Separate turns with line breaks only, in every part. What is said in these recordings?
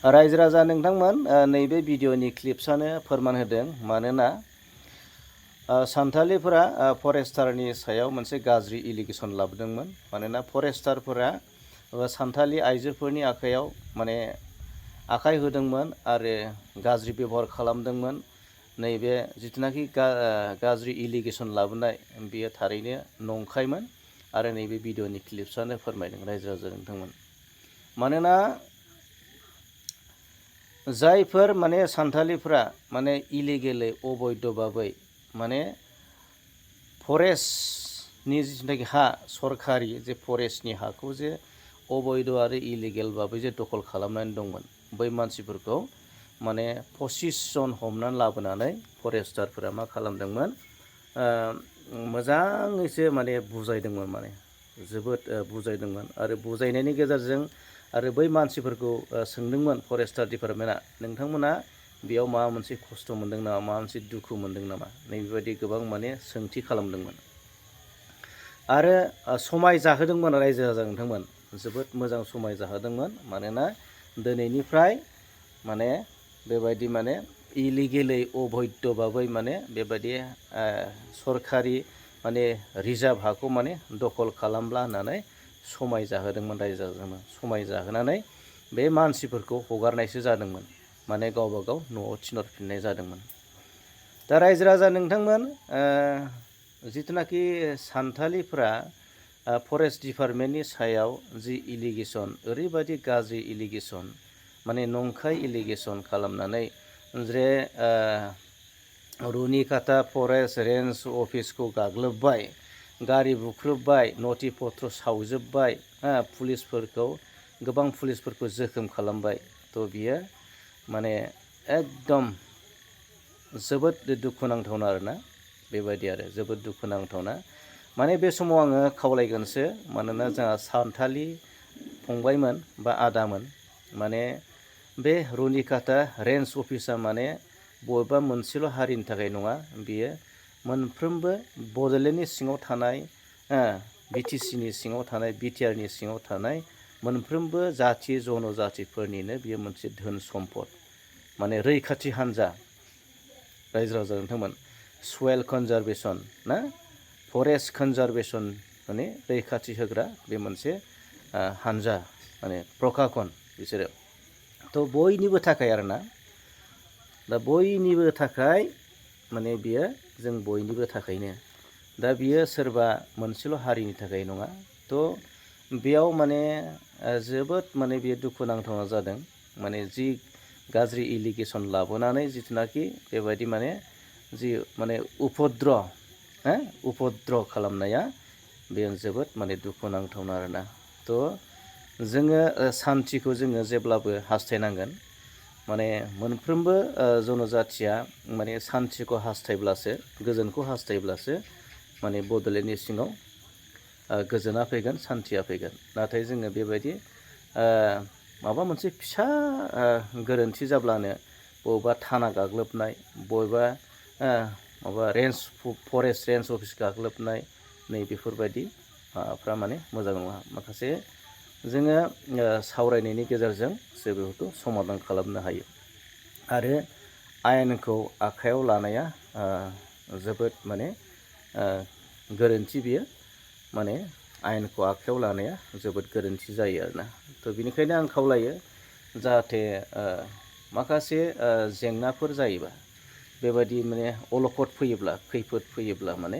रायजो राजा नोंथांमोन नैबे भिडिअनि क्लिप्सआनो फोरमान होदों मानोना सान्थालिफोरा फरेस्टारनि सायाव मोनसे गाज्रि एलिगेसन लाबोदोंमोन। मानोना फरेस्टारफोरा सान्थालि आइजोफोरनि आखायाव माने आखाइ होदोंमोन आरो गाज्रि बेबहार खालामदोंमोन। नैबे जिथुनाखि गाज्रि एलिगेसन लाबोनाय बेयो थारैनो नंखायमोन आरो नैबे भिडिअनि क्लिप्सआनो फोरमायदों रायजो राजा नोंथांमोन। मानोना जायफोर माने सान्थालिफ्रा माने इलिगेलै अबैध भाबै माने फरेस्टनि जिथुनाखि हा सरकारि जे फरेस्टनि हाखौ जे अबैध आरो इलिगेल भाबै जे दखल खालामनानै दंमोन, बै मानसिफोरखौ माने 25 जन हमनानै लाबोनानै फरेस्टारफोरा मा खालामदोंमोन, मोजाङैसो माने बुजायदोंमोन, माने जोबोद बुजायदोंमोन आरो बुजायनायनि गेजेरजों आरो बै मानसिफोरखौ सोंदोंमोन फरेस्टार डिपार्टमेन्टआ, नोंथांमोना बेयाव माबा मोनसे खस्थ' मोनदों नामा, माबा मोनसे दुखु मोनदों नामा, नैबेबायदि गोबां माने सोंथि खालामदोंमोन आरो समाय जाहोदोंमोन रायजो राजा नोंथांमोन। जोबोद मोजां समाय जाहोदोंमोन। मानोना दिनैनिफ्राय माने बेबायदि माने इलिगेलै अबैध भाबै माने बेबायदि सरकारि माने रिजार्भ हाखौ माने दखल खालामला होननानै समाय जाहोदोंमोन रायजो राजानो। समाय जाहोनानै बे मानसिफोरखौ हगारनायसो जादोंमोन, माने गावबा गाव न'आव थिनहरफिननाय जादोंमोन। दा रायजो राजा नोंथांमोन, जिथुनाखि सान्थालिफ्रा फरेस्ट डिपार्टमेन्टनि सायाव जि एलिगेसन, ओरैबायदि गाज्रि एलिगेसन माने नंखाय एलिगेसन खालामनानै जे रुनिकाटा फरेस्ट रेन्ज अफिसखौ गाग्लोबबाय, गारि बुख्रुबबाय, नथि पत्र सावजोबबाय, पुलिसफोरखौ गोबां पुलिसफोरखौ जोखोम खालामबाय। थ' बियो माने एकदम जोबोद दुखुनांथावना आरोना, बेबायदि आरो जोबोद दुखुनांथावना। माने बे समाव आङो खावलायगोनसो, मानोना जोंहा सान्थालि फंबायमोन बा आदामोन, माने बे रुनिकाटा रेन्ज अफिसा माने बबेबा मोनसेल' हारिनि थाखाय नङा, बियो मोनफ्रोमबो बड'लेण्डनि सिङाव थानाय, बिटिसिनि सिङाव थानाय, बिटिआरनि सिङाव थानाय मोनफ्रोमबो जाथि जनजातिफोरनिनो बियो मोनसे धोन सम्पद, माने रैखाथि हान्जा रायजो राजा नोंथांमोन। सवेल कनजारभेसन ना, फरेस्ट कनजारभेसन माने रैखाथि होग्रा बे मोनसे हान्जा, माने प्रखाखन बिसोरो। थ' बयनिबो थाखाय आरोना, दा बयनिबो थाखाय माने बियो जों बयनिबो थाखायनो। दा बियो सोरबा मोनसेल' हारिनि थाखाय नङा। थ' बेयाव माने जोबोद माने बियो दुखुनांथावना जादों। माने जि गाज्रि एलिगेसन लाबोनानै जिथुनाखि बेबायदि माने जि माने उपद्र खालामनाया बेयो जोबोद माने दुखुनांथावना आरोना। थ' जोङो सान्थिखौ जोङो जेब्लाबो हास्थायनांगोन। माने मोनफ्रोमबो जनजाथिया माने सान्थिखौ हास्थायब्लासो, गोजोनखौ हास्थायब्लासो माने बड'लेण्डनि सिङाव गोजोना फैगोन, सान्थिया फैगोन। नाथाय जोङो बेबायदि माबा मोनसे फिसा गोरोन्थि जाब्लानो बबेबा थाना गाग्लोबनाय, बबेबा माबा फरेस्ट रेन्ज अफिस गाग्लोबनाय, नै बेफोरबायदि माबाफ्रा माने मोजां नङा। माखासे जोङो सावरायनायनि गेजेरजों जों बेफोरखौ समाधान खालामनो हायो आरो आयेनखौ आखायाव लानाया जोबोद माने गोरोन्थि। बियो माने आयेनखौ आखायाव लानाया जोबोद गोरोन्थि जायो आरोना। थ' बेनिखायनो आं खावलायो, जाहाथे माखासे जेंनाफोर जायोबा, बेबायदि माने अलखद फैयोब्ला, खैफोद फैयोब्ला माने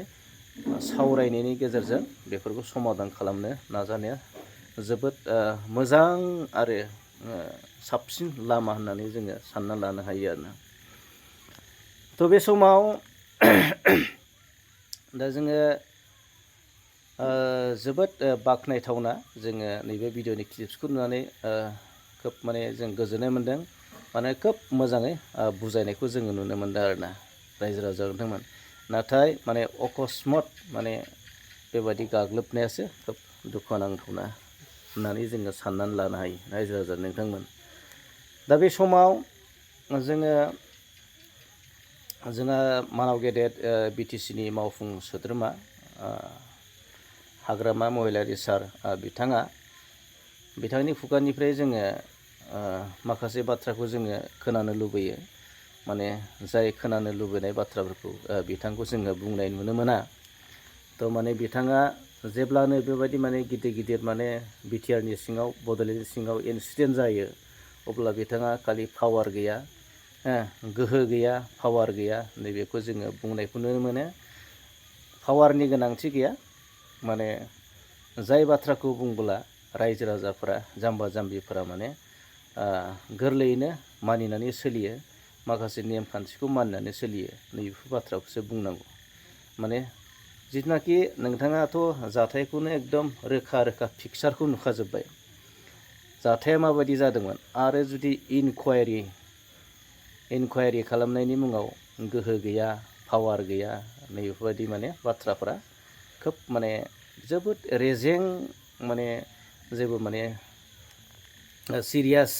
सावरायनायनि गेजेरजों बेफोरखौ समाधान खालामनो नाजानाया जोबोद मोजां आरो साबसिन लामा होननानै जोङो सानना लानो हायो आरोना। थ' बे समाव दा जोङो जोबोद बाख्नायथावना, जोङो नैबे भिडिअनि क्लिप्सखौ नुनानै खोब माने जों गोजोननाय मोन्दों। माने खोब मोजाङै बुजायनायखौ जोङो नुनो मोन्दों आरोना रायजो राजा नोंथांमोन। नाथाय माने अकस्मात माने बेबायदि गाग्लोबनायासो खोब दुखुनांथावना होननानै जोङो साननानै लानो हायो रायजो राजा नोंथांमोन। दा बे समाव जोंहा मानाव गेदेर बिटिसिनि मावफुं सोद्रोमा हाग्रामा महिलारि सार बिथांनि खुगानिफ्राय जोङो माखासे बाथ्राखौ जोङो खोनानो लुबैयो माने जाय खोनानो लुबैनाय बाथ्राफोरखौ बिथांखौ जोङो बुंनाय नुनो मोना। थ' माने बिथाङा जेब्लानो बेबायदि माने गिदिर गिदिर माने बिटिआरनि सिङाव बड'लेण्डनि सिङाव इन्सिडेन्ट जायो अब्ला बिथाङा खालि पावार गैया गोहो गैया पावार गैया नैबेखौ जोङो बुंनायखौ नुनो मोनो। पावारनि गोनांथि गैया माने जाय बाथ्राखौ बुंबोला रायजो राजाफोरा जाम्बा जाम्बिफोरा माने गोरलैयैनो मानिनानै सोलियो माखासे नेमखान्थिखौ मानिनानै सोलियो नैबेफोर बाथ्राखौसो बुंनांगौ। माने जिथुनाखि नोंथाङाथ' जाथायखौनो एकदम रोखा रोखा पिक्सारखौ नुखाजोब्बाय जाथाया माबायदि जादोंमोन आरो जुदि इनकुवायरि खालामनायनि मुङाव गोहो गैया पावार गैया नैबेफोरबायदि माने बाथ्राफोरा खोब माने जोबोद रेजें माने जेबो माने सिरियास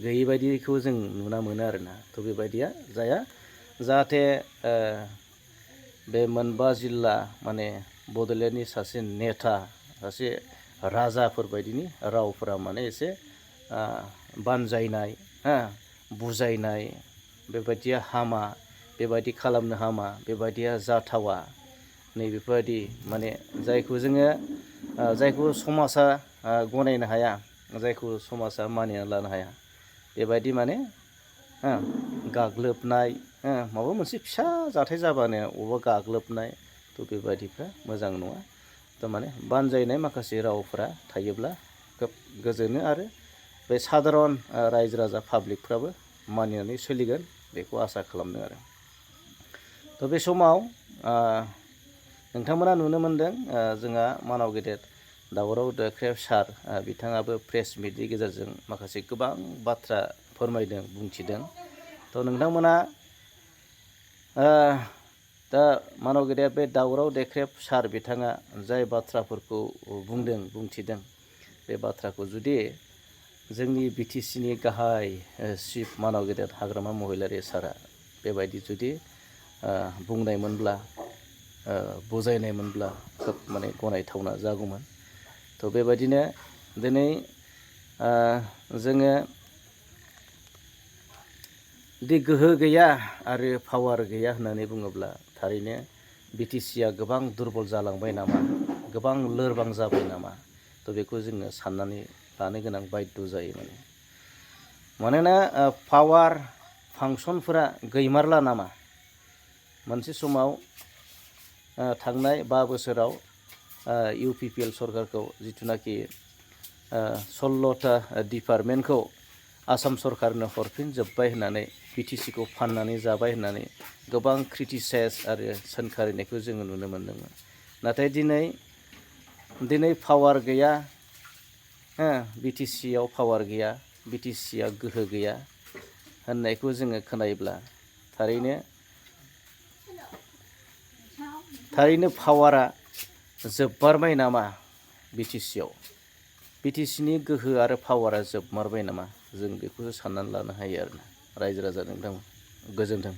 गैयै बायदिखौ जों नुना मोनो आरोना। थ' बेबायदिया जाया जाहाथे बे मोनबा जिल्ला माने बड'लेण्डनि सासे नेता सासे राजाफोर बायदिनि रावफोरा माने एसे बानजायनाय बुजायनाय बेबायदिया हामा बेबायदि खालामनो हामा बेबायदिया जाथावा नैबेफोरबायदि माने जायखौ जोङो जायखौ समाजा गनायनो हाया जायखौ समाजा मानिनानै लानो हाया बेबायदि माने गाग्लोबनाय माबा मोनसे फिसा जाथाय जाबानो अबेबा गाग्लोबनाय थ' बेबायदिफ्रा मोजां नङा। थारमाने बानजायनाय माखासे रावफोरा थायोब्ला खोब गोजोनो आरो बे सादारन रायजो राजा पाब्लिकफ्राबो मानिनानै सोलिगोन बेखौ आसा खालामदों आरो। थ' बे समाव नोंथांमोना नुनो मोनदों जोंहा मानाव गेदेर दावराव देख्रेब सार बिथाङाबो प्रेस मिटनि गेजेरजों माखासे गोबां बाथ्रा फोरमायदों बुंथिदों। थ' नोंथांमोना दा मानाव गेदेर बे दावराव देख्रेब सार बिथाङा जाय बाथ्राफोरखौ बुंदों बुंथिदों बे बाथ्राखौ जुदि जोंनि बिटिसिनि गाहाय चिफ मानाव गेदेर हाग्रामा महिलारि सारा बेबायदि जुदि बुंनायमोनब्ला बुजायनायमोनब्ला खोब माने गनायथावना जागौमोन। थ' बेबायदिनो दिनै जोङो दि गोहो गैया आरो पावार गैया होननानै बुङोब्ला थारैनो बिटिसिया गोबां दुरबल जालांबाय नामा गोबां लोरबां जाबाय नामा थ' बेखौ जोङो साननानै लानो गोनां बायध' जायो मानोना पावार फांसनफोरा गैमारला नामा। मोनसे समाव थांनाय 5 बोसोराव UPPL सरकारखौ जिथुनाखि 16टा डिपार्टमेन्टखौ आसाम सरकारनो हरफिनजोब्बाय होननानै बिटिसिखौ फाननानै जाबाय होननानै गोबां क्रिटिसाइज आरो सोंखारिनायखौ जोङो नुनो मोन्दोंमोन। नाथाय दिनै पावार गैया बिटिसियाव पावार गैया बिटिसिया गोहो गैया होननायखौ जोङो खोनायोब्ला थारैनो पावारा जोबमारबाय नामा बिटिसियाव बिटिसिनि गोहो आरो पावारा जोबमारबाय नामा जों बेखौसो साननानै लानो हायो आरोना रायजो राजा नोंथांमोन गोजोन्थों।